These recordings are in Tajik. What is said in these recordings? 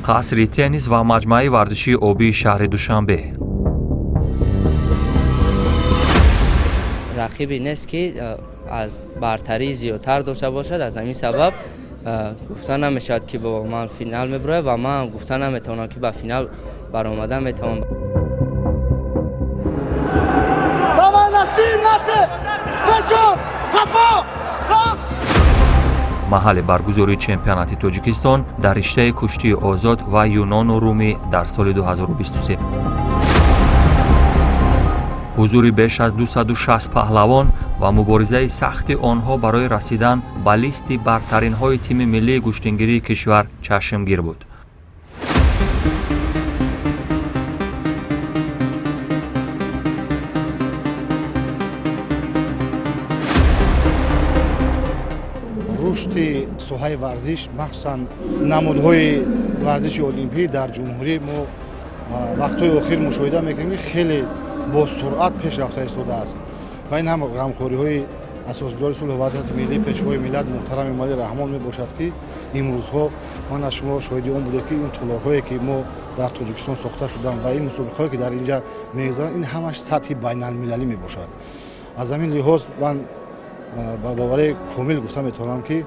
Қасри теннис ва маҷмӯаи варзишии обии шаҳри Душанбе. Рақибе нест, ки аз бартарӣ зиёдтар дошта бошад. Аз ҳамин сабаб гуфта намешавад, ки бо ман финал мебарояд, ва ман гуфта наметавонам, ки ба финал баромада метавонам. Давай, Насим, нате! Печон! Қафо! Рафт! Маҳалли баргузории чемпионати Тоҷикистон дар риштаи куштии озод ва юнону румӣ дар соли 2023, ҳузури беш аз 260 паҳлавон ва муборизаи сахти онҳо барои расидан ба листи бартаринҳои тими миллии гӯштингирии кишвар чашмгир буд. Рушди соҳаи варзиш, махсусан намудҳои варзиши олимпӣ дар ҷумҳурӣ мо вақтҳои охир мушоҳида мекунем, ки хеле бо суръат пеш рафта истодааст ва ин ҳам ғамхориҳои асосгузори сулҳу ваҳдати миллӣ, Пешвои миллат муҳтарам Эмомалӣ Раҳмон мебошад, ки имрӯзҳо ман аз шумо шоҳиди он будед, ки ин толорҳое, ки мо дар Тоҷикистон сохта шуданд, ва ин мусобиқаҳое, ки дар инҷа мегузаранд, ин ҳамаш сатҳи байналмилалӣ мебошад. Аз ҳамин лиҳоз ман ба бовари комил гуфта метавонам, ки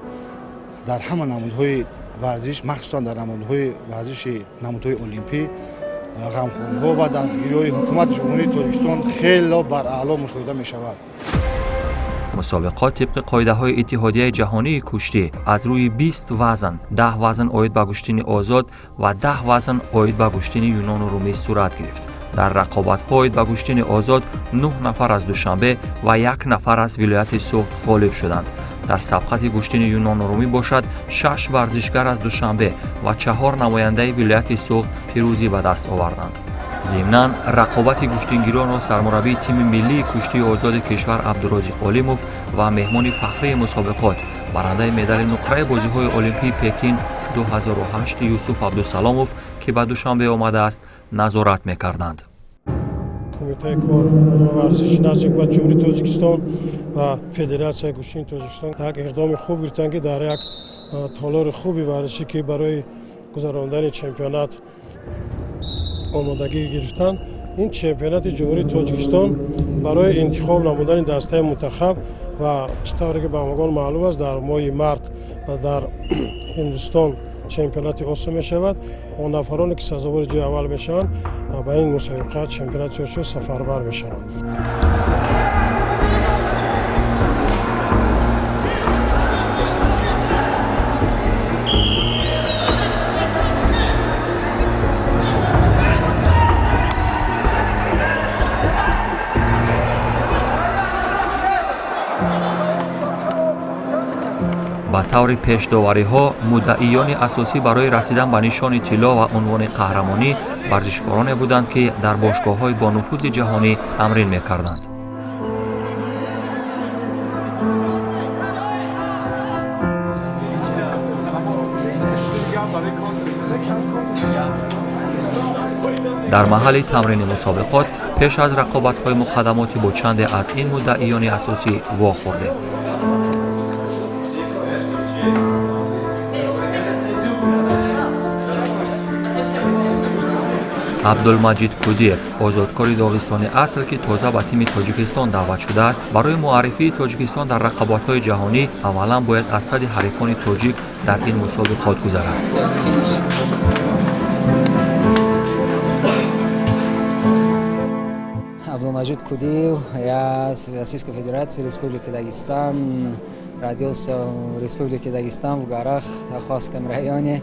дар ҳама намудҳои варзиш, махсусан дар намудҳои варзиши намудҳои олимпӣ, ғамхориҳо ва дастгириҳои ҳукумати Ҷумҳурии Тоҷикистон хело бараъло мушоҳида мешавад. Мусобиқот тибқи қоидаҳои Иттиҳодияи ҷаҳонии куштӣ аз рӯи 20 вазн, 10 вазн оид ба гӯштини озод ва 10 вазн оид ба гӯштини юнону румӣ сурат гирифт. Дар рақобатҳо оид ба гӯштини озод нӯҳ нафар аз Душанбе ва як нафар аз вилояти Суғд ғолиб шуданд. Дар сабқати гӯштини юнону румӣ бошад, шаш варзишгар аз Душанбе ва чаҳор намояндаи вилояти Суғд пирӯзӣ ба даст оварданд. Зимнан, рақобати гӯштингиронро сармураббии тими миллии куштии озоди кишвар Абдурозиқ Олимов ва меҳмони фахрии мусобиқот, барандаи медали нуқраи бозиҳои олимпии Пекин 2008 Юсуф Абдусаломов, ки ба Душанбе омадааст, назорат мекарданд. Кумитаи кор ва варзиши назди ҳукумати Ҷумҳурии Тоҷикистон ва Федератсияи гӯштини Тоҷикистон як иқдоми хуб гирифтанд, ки дар як толори хуби варзишӣ, ки барои гузарондани чемпионат омодагӣ гирифтанд. Ин чемпионати Ҷумҳурии Тоҷикистон барои интихоб намудани дастаи мунтахаб ва чӣ тавре ки ба ҳамагон маълум аст, дар моҳи март дар Ҳиндустон чемпионати Осиё мешавад. Он нафароне, ки сазовори ҷои аввал мешаванд, ба ин мусобиқа, чемпионати Осиё, сафарбар мешаванд. Ба таври пешдовариҳо, муддаиёни асосӣ барои расидан ба нишони тилло ва унвони қаҳрамонӣ варзишкороне буданд, ки дар бошгоҳҳои бонуфузи ҷаҳонӣ тамрин мекарданд. Дар маҳалли тамрини мусобиқот пеш аз рақобатҳои муқаддамотӣ бо чанде аз ин муддаиёни асосӣ вохӯрдем. Абдулмаҷид Кудиев, озодкори доғистони асл, ки тоза ба тими Тоҷикистон даъват шудааст, барои муаррифии Тоҷикистон дар рақобатҳои ҷаҳонӣ аввалан бояд аз сади ҳарифони тоҷик дар ин мусобиқот гузарад. Абдулмаджид Кудиев, я с Российской Федерации, Республики Дагестан, родился в Республике Дагестан, в горах, в Ахвазском районе.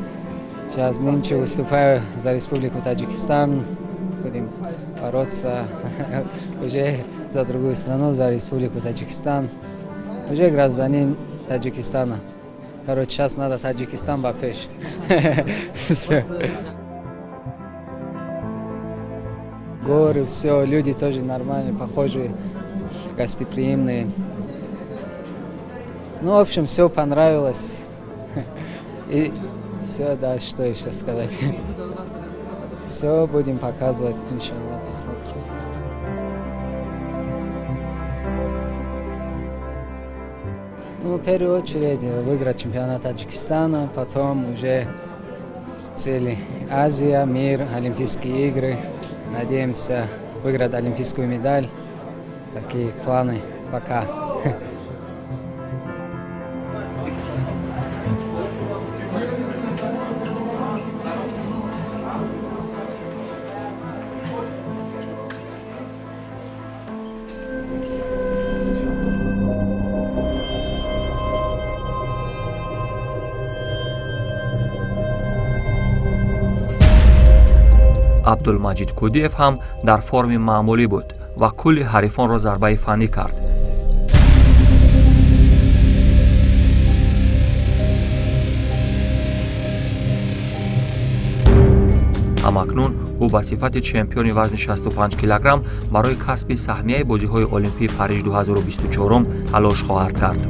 Сейчас нынче выступаю за Республику Таджикистан. Будем бороться уже за другую страну, за Республику Таджикистан. Уже гражданин Таджикистана. Короче, сейчас надо Таджикистан ба пеш. Всё. Горы, все, люди тоже нормальные, похожие, гостеприимные. Ну, в общем, все понравилось. И все, да, что еще сказать. Все будем показывать, иншаллах, посмотрим. Ну, в первую очередь выиграть чемпионат Таджикистана, потом уже Цели: Азия, мир, Олимпийские игры. Надеемся выиграть олимпийскую медаль. Такие планы пока. Абдулмаҷид Кудиев ҳам дар форми маъмулӣ буд ва кулли ҳарифонро зарбаи фаннӣ кард. Ҳамакнун ӯ ба сифати чемпиони вазни 65 килограмм барои касби саҳмияи бозиҳои Олимпии Париж 2024 талош хоҳад кард.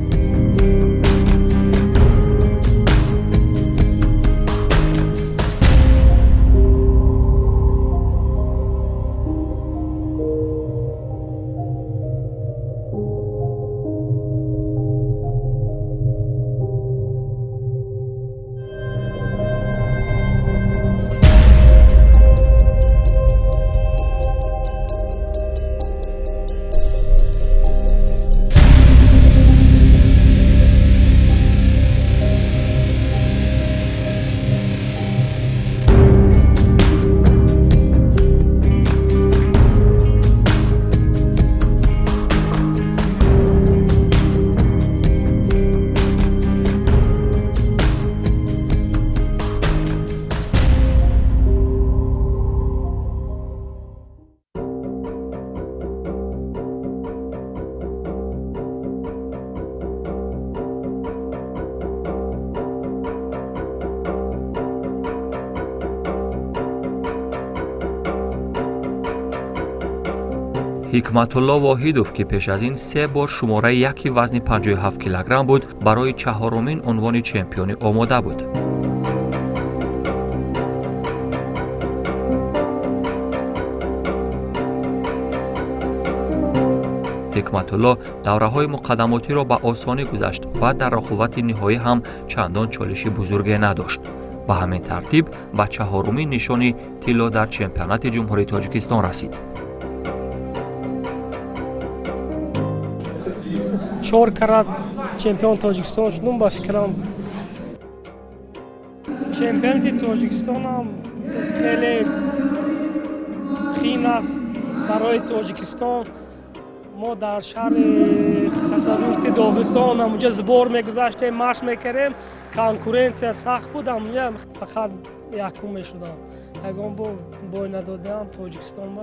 Ҳикматулло Воҳидов, ки пеш аз ин се бор шумораи яки вазни 57 килограмм буд, барои чаҳорумин унвони чемпионӣ омода буд. Ҳикматулло давраҳои муқаддамотиро ба осонӣ гузашт ва дар рақобати ниҳоӣ ҳам чандон чолиши бузурге надошт. Ба ҳамин тартиб ба чаҳорумин нишони тилло дар чемпионати Ҷумҳурии Тоҷикистон расид. Чор карат чемпион Тоҷикистон шудум. Ба фикрам, чемпионати Тоҷикистонам хеле қиин аст барои Тоҷикистон. Мо дар шаҳри Хасавюрти Доғистон ҳамунҷа сбор мегузаштем, машқ мекардем. Конкуренция сахт буд, ҳамунҷа фақат якум мешудам. Ягон бор бой надодам Тоҷикистонба.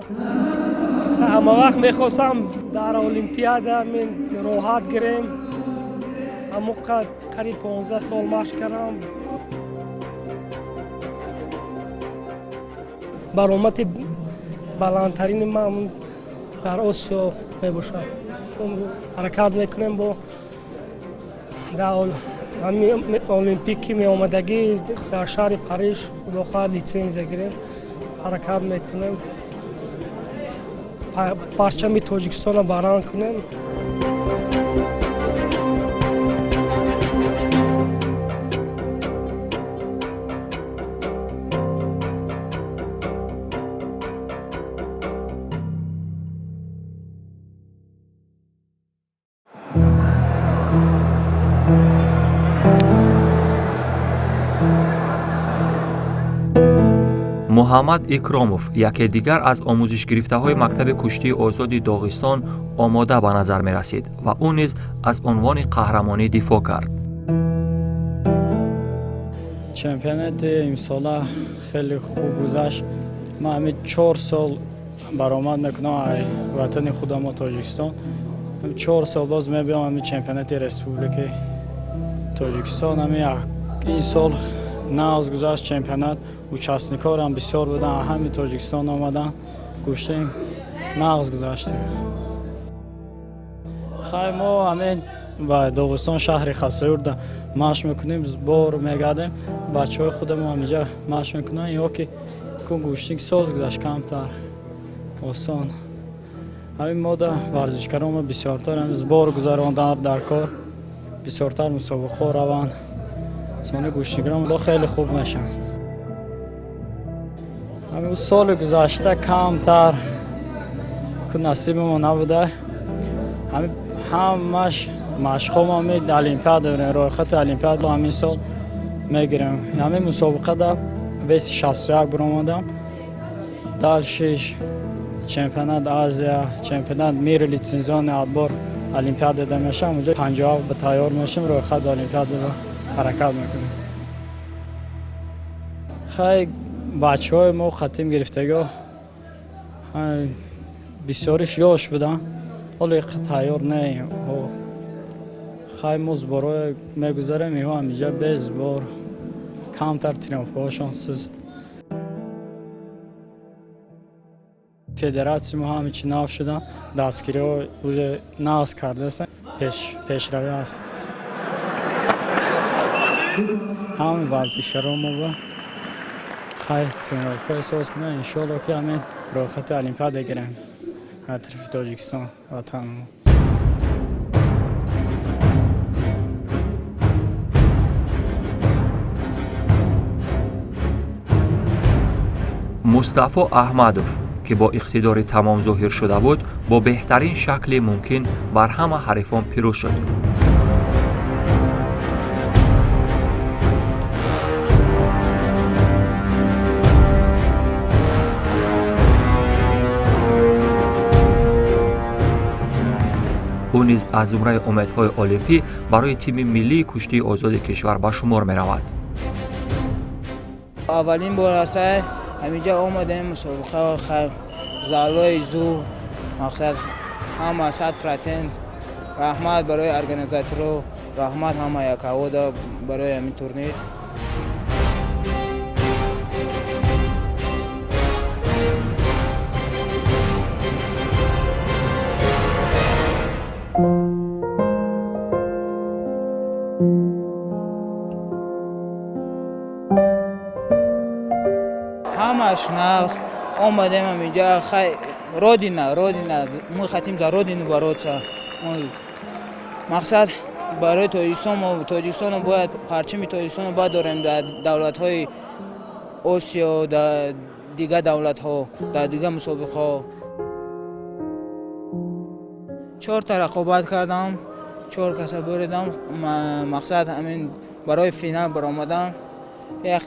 Ҳама вақт мехостам дар Олимпиада мин роҳат гирем. Ҳамоқа қариб 15 сол машқ кардам. Баромади баландтарини ман дар Осиё мебошад. Ҳаракат мекунем, бо дар Олимпики меомадагӣ дар шаҳри Париж, худо хоҳад, литсензия гирем. Ҳаракат мекунем, парчами Тоҷикистонро баранд кунем. Муҳаммад Икромов, яке дигар аз омӯзишгирифтаҳои мактаби куштии озоди Доғистон, омода ба назар мерасид ва ӯ низ аз унвони қаҳрамонӣ дифоъ кард. Чемпионати имсола хеле хуб гузашт. Ман ҳамин 4 сол баромад мекунам ватани худамо Тоҷикистон. 4 сол боз мебиём ҳамин чемпионати Республикаи Тоҷикистон. Ҳамин ин сол нағз гузашт чемпионат. Участникорам бисёр буданд, ҳами Тоҷикистон омаданд. Гӯштем, нағз гузашт. Хай, мо ҳамин ба Доғистон, шаҳри Хасавюрда машқ мекунем, сбор мегардем. Бачаҳои худамо ҳаминҷа машқ мекунанд. Ё ки кун гӯштинг соз гузашт, камтар осон. Ҳамин мода варзишгаромо бисёртар ҳамин сбор гузарондан дар кор, бисёртар мусобиқаҳо раванд, сони гӯштингирон хеле хуб мешаванд. Ҳамин соли гузашта камтар насибамо набуда. Ҳамаш машқҳомо олимпиада дорем, рӯйхати олимпиада ҳамин сол мегирем. Ҳамин мусобиқада веси 61 баромадам. Дальше чемпионат Азия, чемпионат мира, лицензионный отбор олимпиадада мешавам. Унҷо 57 ба тайёр мешавем, рӯйхати олимпиадада ҳаракат мекунем. Хай, бачаҳои мо қатим гирифтаго бисёриш ёш буданд, ҳоло тайёр неем. Хай, мо сборҳое мегузарем, иҳо ҳамиҷа без сбор, камтар тренировкаҳошон суст. Федератсия мо ҳама чи нав шудан, дастгириҳо уже нағз кардаст, пешравӣ аст. Ҳама варзишгаро мо ба хай тренировкаҳо соз кунем, иншоалло, ки ҳамин рӯйхати олимпиада гирем аз тарафи Тоҷикистон, ватанмо. Мустафо Аҳмадов, ки бо иқтидори тамом зоҳир шуда буд, бо беҳтарин шакли мумкин бар ҳама ҳарифон пирӯз шуд. Ӯ низ аз зумраи умедҳои олимпӣ барои тими миллии куштии озоди кишвар ба шумор меравад. Аввалин бор аст ҳаминҷа омадем мусобиқа. Залои зур, мақсад ҳама 100%. Раҳмат барои организаторо, раҳмат ҳама якавода барои ҳамин турнир. Ҳамаш нағз, омадем ҳаминҷа. Хай, родина, родина, мы хотим за родину бороться. Мақсад барои Тоҷикистон, мо Тоҷикистоно бояд, парчами Тоҷикистоно бояд дорем дар давлатҳои Осиё, дар дигар давлатҳо, дар дигар мусобиқаҳо. Чорта рақобат кардам, чор каса буридам. Мақсад ҳамин барои финал баромадан як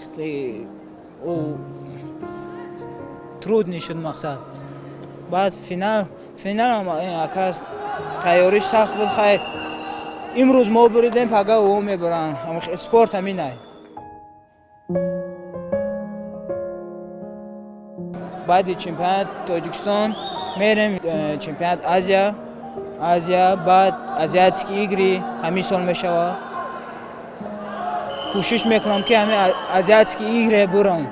трудный шуд мақсад. Баъд финал, финалам акас тайёриш сахт буд. Хайр, имрӯз мо буридем, пага ӯ мебаранд. Спорт ҳаминай. Баъди чемпионат Тоҷикистон мерем чемпионат Азия, баъд Азиатские игры ҳамин сол мешавад. Кӯшиш мекунам, ки ҳамин Азиатские игры бурам.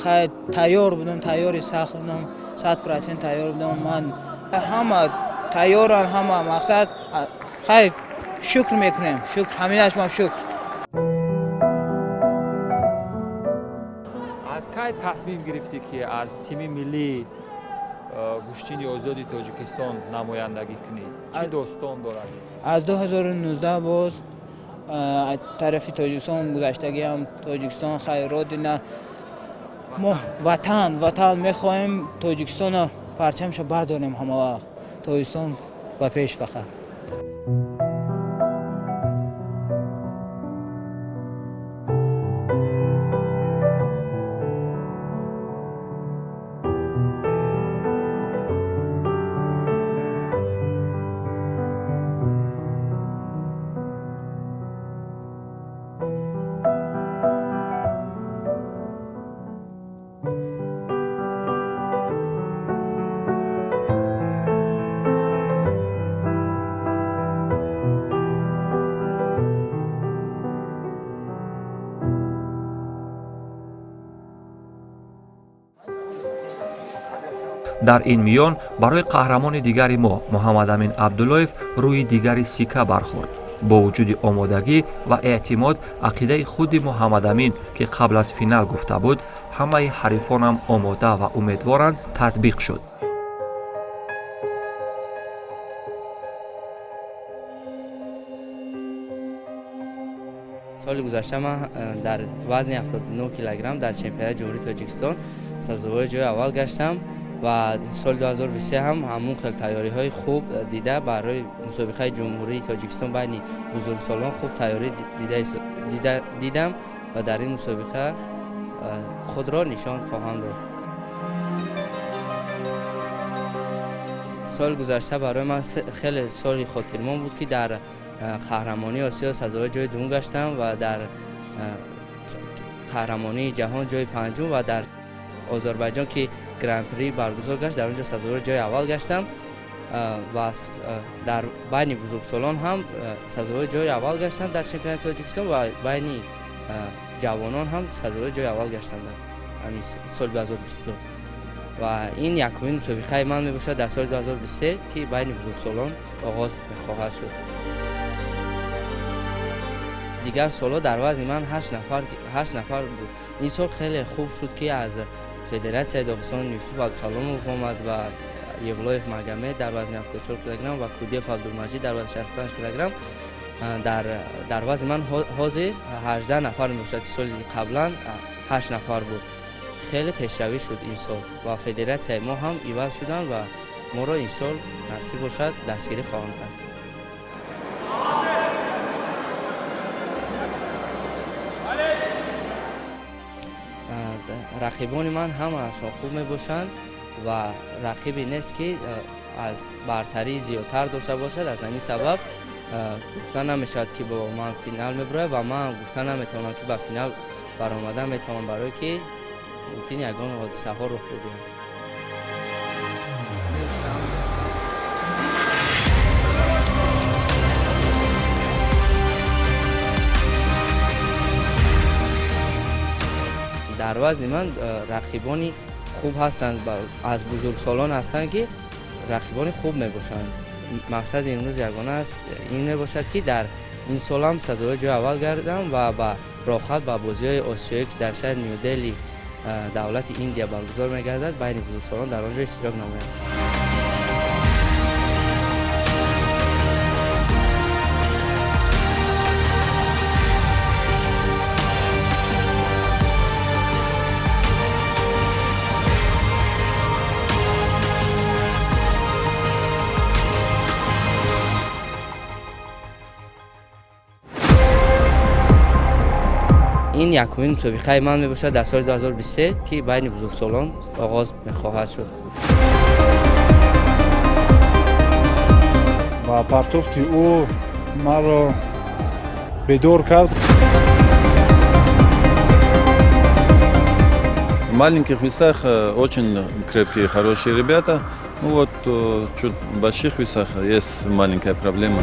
Хай, тайёр будам, тайёри сахт будам, 100% тайёр будам ман. Ҳама тайёранд, ҳама мақсад. Хай, шукр мекунем, шукр, ҳаминаш ман шукр. Аз кай тасмим гирифтӣ, ки аз тими миллии гӯштини озоди Тоҷикистон намояндагӣ кунӣ? Чӣ достон дорад? Аз 2019 боз тарафи Тоҷикистон гузаштагиам. Тоҷикистон, хай, родина мо, ватан, ватан мехоҳем. Тоҷикистоно парчамшо бардорем ҳама вақт. Тоҷикистон ба пеш фақат. Дар ин миён барои қаҳрамони дигари мо, Муҳаммадамин Абдуллоев, рӯи дигари сикка бархӯрд. Бо вуҷуди омодагӣ ва эътимод, ақидаи худи Муҳаммадамин, ки қабл аз финал гуфта буд, ҳамаи ҳарифонам омода ва умедворанд, татбиқ шуд. Соли гузашта ман дар вазни 79 килограмм дар чемпионати Ҷумҳурии Тоҷикистон сазовори ҷои аввал гаштам ва соли 2023 ҳам ҳамун хел тайёриҳои хуб дида, барои мусобиқаи Ҷумҳурии Тоҷикистон байни бузургсолон хуб тайёрӣ дидам ва дар ин мусобиқа худро нишон хоҳам дод. Соли гузашта барои ман хеле соли хотирмон буд, ки дар қаҳрамонии Осиё сазовори ҷои дуввум гаштам ва дар қаҳрамонии ҷаҳон ҷои панҷум ва дар Озарбойҷон, ки гран-при баргузор гашт, дар он ҷо сазовори ҷои аввал гаштам ва дар байни бузургсолон ҳам сазовори ҷои аввал гаштам дар чемпионати Тоҷикистон ва байни ҷавонон ҳам сазовори ҷои аввал гаштам дар ҳамин соли 2022. Ва ин якумин мусобиқаи ман мебошад дар соли 2023, ки байни бузургсолон оғоз мехоҳад шуд. Дигар солҳо дар вазни ман ҳашт нафар буд. Ин сол хеле хуб шуд, ки аз Федератсияи Доғистон Юсуф Абдусаломов омад ва Евлоев Магомед дар вазни 74 килограмм ва Кудиев Абдулмаҷид дар вазни 65 килограмм. Дар вазни ман ҳозир 18 нафар мебошад, ки соли қаблан 8 нафар буд. Хеле пешравӣ шуд ин сол ва федератсияи мо ҳам иваз шуданд ва моро ин сол, насиб бошад, дастгирӣ хоҳанд кард. Рақибони ман ҳамаашон хуб мебошанд ва рақибе нест, ки аз бартарии зиёдтар дошта бошад. Аз ҳамин сабаб гуфта намешавад, ки бо ман финал мебарояд ва ман гуфта наметавонам, ки ба финал баромада метавонам, барое ки мумкин ягон ҳодисаҳо рух бидиҳанд. Дар вазни ман рақибони хуб ҳастанд, аз бузургсолон ҳастанд, ки рақибони хуб мебошанд. Мақсади имрӯз ягона аст, ин мебошад, ки дар ин солам сазовори ҷои аввал гардам ва ба роҳат ба бозиҳои осиёӣ, ки дар шаҳри Нью-Дели, давлати Индия баргузор мегардад, байни бузургсолон дар он ҷо иштирок намоям. Ин якумин мусобиқаи ман мебошад дар соли 2023, ки байни бузургсолон оғоз мехоҳад шуд. Ва партофти ӯ маро бедор кард. В маленьких весах очень крепкие, хорошие ребята. Ну вот, чуть в больших весах есть маленькая проблема.